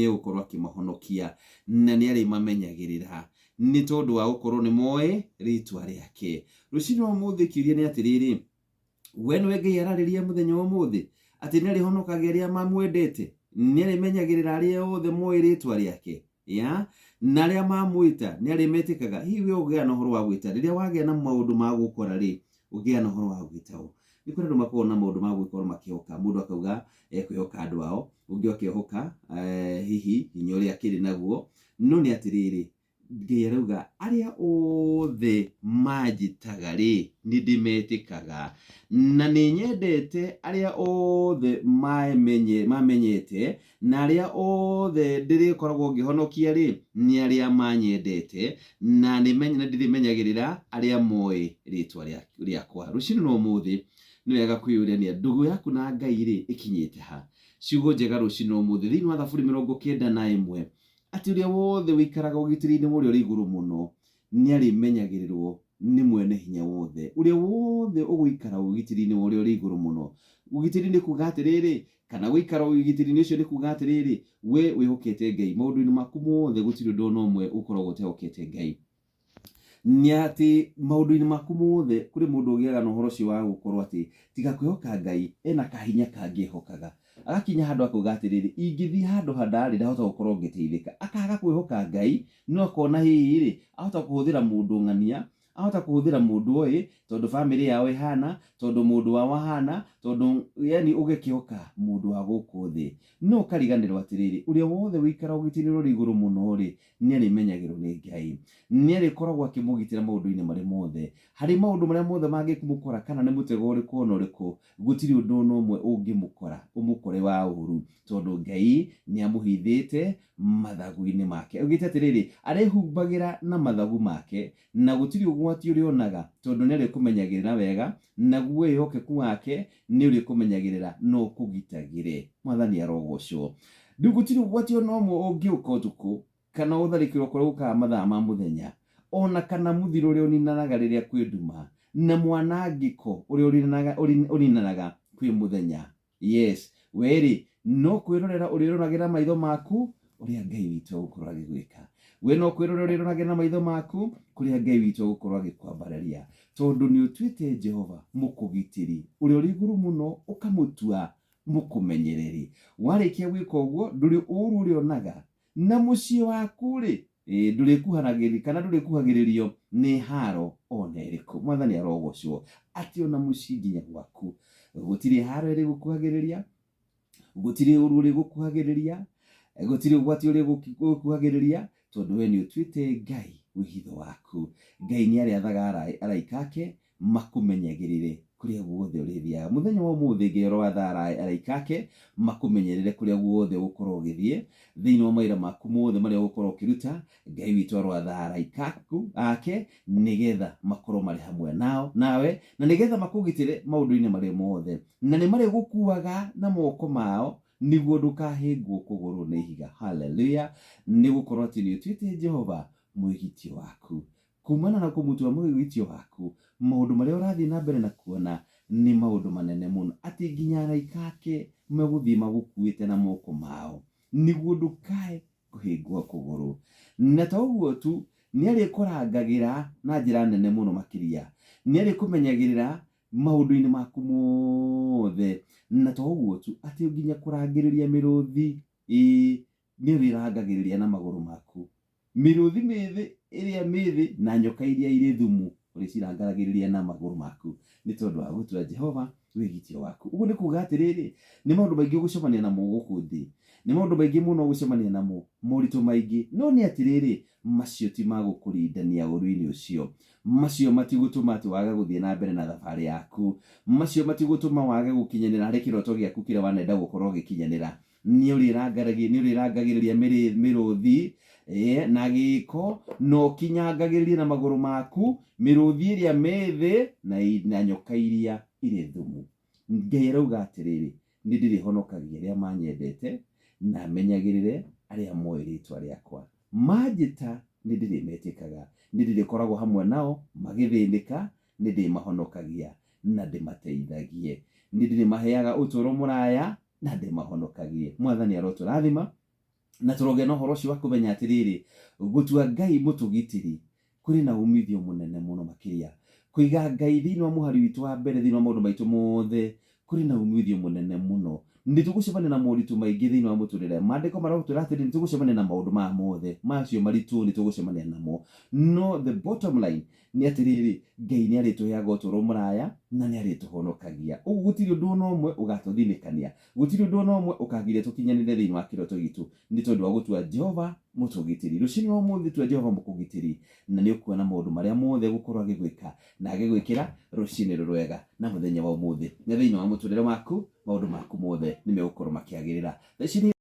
Egũkorwo akĩmahonokia na nĩ arĩmamenyagĩrĩra nĩ tondũ wa gũkorwo nĩ moĩ rĩtwa rĩake. Rũcinĩ rwa ũmũthĩ kĩũria nĩ atĩrĩrĩ, we nĩwe Ngai ararĩria mũthenya wa ũmũthĩ atĩ nĩ arĩhonokagia arĩa mamwendete, nĩ arĩmenyagĩrĩra arĩa othe moĩ rĩtwa rĩake ya na arĩa mamwĩta nĩ arĩmetĩkaga. Hihi we ũgĩa na ũhoro wa gwĩta rĩrĩa wagĩa na maũndũ ma gũkora rĩ, ũgĩa na ũhoro wa gwĩta ũ? Nĩ kũrĩ andũ makoragwo na maũndũ ma gũkorwo makĩhoka. Mũndũ akauga ekwĩhoka andũ ao, ũngĩ akehoka hihi hinya ũrĩa akĩrĩ naguo. No nĩ atĩrĩrĩ, Ngai arauga arĩa othe manjĩtaga rĩ, nĩ ndĩmetĩkaga, na nĩ nyendete arĩa othe mamenyete, na arĩa othe ndĩrĩkoragwo ngĩhonokia rĩ, nĩ arĩa manyendete, na nĩ ndĩrĩmenyagĩrĩra arĩa moĩ rĩtwa rĩakwa. Rũcinĩ rwa ũmũthĩ nĩ wega kwĩyũrania ndũgũ yaku na Ngai rĩ ĩkinyĩte ha. Ciugo njega rũcinĩ rwa ũmũthĩ thĩinĩ wa Thaburi 91 atĩ ũrĩa wothe ũikaraga ũgitĩri-inĩ wa ũrĩa ũrĩ igũrũ mũno nĩ arĩmenyagĩrĩrwo nĩ mwene hinya wothe. Ũrĩa wothe ũgũikara ũgitĩri-inĩ wa ũrĩa ũrĩ igũrũ mũno. Ũgitĩri nĩ kuga atĩrĩrĩ, kana gũikara ũgitĩri-inĩ ũcio nĩ kuga atĩrĩrĩ, we wĩhokete Ngai maũndũ-inĩ maku mothe, gũtirĩ ũndũ ona ũmwe ũkoragwo ũtehokete Ngai. Nĩ atĩ maũndũ-inĩ maku mothe kũrĩ mũndũ ũgĩaga na ũhoro ũcio wa gũkorwo atĩ tiga kwĩhoka Ngai, ena kahinya kangĩ ehokaga. Agakinya handũ akauga atĩrĩrĩ, ingĩthiĩ handũ hana rĩ, ndahota gũkorwo ngĩteithĩka. Akaga kwĩhoka Ngai, no akona hihi rĩ, ahota kũhũthĩra mũndũ ng'ania, ahota kũhũthĩra mũndũ ũyũ tondũ bamĩrĩ yao ĩhana, tondũ mũndũ wao ahana, tondũ yani ũgĩkĩhoka mũndũ wa gũkũ thĩ. No ũkariganĩrwo atĩrĩrĩ, ũrĩa wothe ũikara ũgitĩri ũrĩa ũrĩ igũrũ mũno rĩ, nĩ arĩmenyagĩrwo nĩ Ngai. Nĩ arĩkoragwo akĩmũgitĩra maũndũ-inĩ marĩ mothe. Harĩ maũndũ marĩa mothe mangĩmũkora, kana nĩ mũtego ũrĩkũ ona ũrĩkũ, gũtirĩ ũndũ ona ũmwe ũngĩmũkora, ũmũkore wa ũru, tondũ Ngai nĩ amũhithĩte mathagu-inĩ make. Augĩte atĩrĩrĩ, arĩhumbagĩra na mathagu make, na gũtirĩ ũgwati ũrĩonaga, tondũ nĩ arĩkũmenyagĩrĩra wega, naguo wĩhokeku wake nĩ ũrĩkũmenyagĩrĩra na ũkũgitagĩre. Mwathani arogocwo. Rĩu gũtirĩ ũgwati ona ũmwe ũngĩũka ũtukũ, kana ũtharĩkĩrwo kũrĩa gũkaga mathaa ma mũthenya, ona kana mũthiro ũrĩa ũninanaga rĩrĩa kwĩ nduma, na mwanangĩko ũrĩa ũninanaga kwĩ mũthenya. Yes, we rĩ, no kwĩrorera ũrĩroragĩra maitho maku ũrĩa Ngai witũ egũkorwo agĩgwĩka. We no kwĩrorera ũrĩroragĩra na maitho maku kũrĩa Ngai witũ egũkorwo agĩkwambararia, tondũ nĩ ũtuĩte Jehova mũkũgitĩri ũrĩa ũrĩ igũrũ mũno, ũkamũtua mũkũmenyereri. Warĩkia gwĩka ũguo, ndũrĩ ũru ũrĩonaga, na mũciĩ waku rĩ, ndũrĩkuhanagĩrĩrio kana ndũrĩkuhagĩrĩrio nĩ haro ona ĩrĩkũ. Mwathani arogocwo atĩ ona mũciĩ nginya gwaku gũtirĩ haro ĩrĩgũkuhagĩrĩria, gũtirĩ ũru ũrĩgũkuhagĩrĩria, gũtirĩ ũgwati ũrĩgũkuhagĩrĩria, tondũ we nĩ ũtuĩte Ngai wĩhitho waku. Ngai nĩ arĩathaga araika ake makũmenyagĩrĩre kũrĩa guothe ũrĩthiaga. Mũthenya wa ũmũthĩ Ngai aroatha araika ake makũmenyerere kũrĩa guothe ũgũkorwo ũgĩthiĩ, thĩinĩ wa mawĩra maku mothe marĩa ũgũkorwo ũkĩruta. Ngai witũ aroatha araika ake nĩgetha makorwo marĩ hamwe nao nawe, na nĩgetha makũgitĩre maũndũ-inĩ marĩa mothe, na nĩ marĩgũkuaga na moko mao nĩguo ndũkahĩngwo kũgũrũ nĩ ihiga. Haleluya! Nĩ gũkorwo atĩ nĩ ũtuĩte Jehova mwĩgitio waku. Kumana na kũmũtua mwĩgitio waku, maũndũ marĩa ũrathiĩ na mbere na kuona nĩ maũndũ manene mũno, atĩ nginya araika ake megũthiĩ magũkuĩte na moko mao nĩguo ndũkae kũhĩngwo kũgũrũ. Na to ũguo tu, nĩ arĩkũrangagĩra na njĩra nene mũno makĩria, nĩ arĩkũmenyagĩrĩra maũndũ-inĩ maku mothe. Na to ũguo tu, atĩ nginya kũrangĩrĩria mĩrũthi, ĩĩ, nĩ ũrĩrangagĩrĩria na magũrũ maku. Mĩrũthi mĩthĩ ĩrĩa mĩthĩ na nyoka iria irĩ thumu ũrĩcirangaragĩrĩria na magũrũ maku, nĩ tondũ wa gũtua Jehova wĩgitio waku. Ũguo nĩ kuga atĩrĩrĩ, nĩ maũndũ maingĩ ũgũcemania namo gũkũ thĩ, nĩ maũndũ maingĩ mũno ũgũcemania namo, moritũ maingĩ, no nĩ atĩrĩrĩ, macio ti ma gũkũrindania ũru-inĩ ũcio. Macio matigũtũma atĩ wage gũthiĩ na mbere na thabarĩ yaku, macio matigũtũma wage gũkinyanĩra harĩ kĩroto gĩaku kĩrĩa wanenda gũkorwo ũgĩkinyanĩra. Nĩ ũrĩrangagĩrĩria mĩrũthi na gĩko, na ũkinyangagĩrĩrie na magũrũ maku mĩrũthi ĩrĩa mĩthĩ na nyoka iria irĩ thumu. Ngai arauga atĩrĩrĩ, nĩ ndĩrĩhonokagia arĩa manyendete, na menyagĩrĩre arĩa moĩ rĩtwa rĩakwa. Manjĩta nĩ ndĩrĩmetĩkaga, nĩ ndĩrĩkoragwo hamwe nao magĩthĩnĩka, nĩ ndĩmahonokagia na ndĩmateithagie. Nĩ ndĩrĩmaheaga ũtũũro mũraya na ndĩmahonokagie. Mwathani arotũrathima. Na tũrogĩa na ũhoro ũcio wa kũmenya atĩrĩrĩ, gũtua Ngai mũtũgitĩri kũrĩ na umithio mũnene mũno makĩria. Kũiga Ngai thĩinĩ wa mũhari witũ wa mbere thĩinĩ wa maũndũ maitũ mothe kũrĩ na umithio mũnene mũno. Nĩ tũgũcemania na moritũ maingĩ thĩinĩ wa mũtũrĩre. Maandĩko maratwĩra atĩrĩ, nĩ tũgũcemania na maũndũ maya mothe, macio maritũ nĩ tũgũcemania namo. No the bottom line nĩ atĩrĩrĩ, Ngai nĩ arĩtũheaga ũtũũro mũraya na nĩ arĩtũhonokagia. Ũguo gũtirĩ ũndũ ona ũmwe ũgatũthinĩkania, gũtirĩ ũndũ ona ũmwe ũkagiria tũkinyanĩre thĩinĩ wa kĩroto gitũ nĩ tondũ wa gũtua Jehova mũtũgitĩri. Rũcinĩ rwa ũmũthĩ tua Jehova mũkũgitĩri na nĩ ũkuona maũndũ marĩa mothe gũkorwo agĩgwĩka na agĩgwĩkĩra rũcinĩ rũrwega na mũthenya wa ũmũthĩ. Na thĩinĩ wa mũtũrĩre waku maũndũ maku mothe nĩ megũkorwo makĩagĩrĩra. Thaa ici nĩ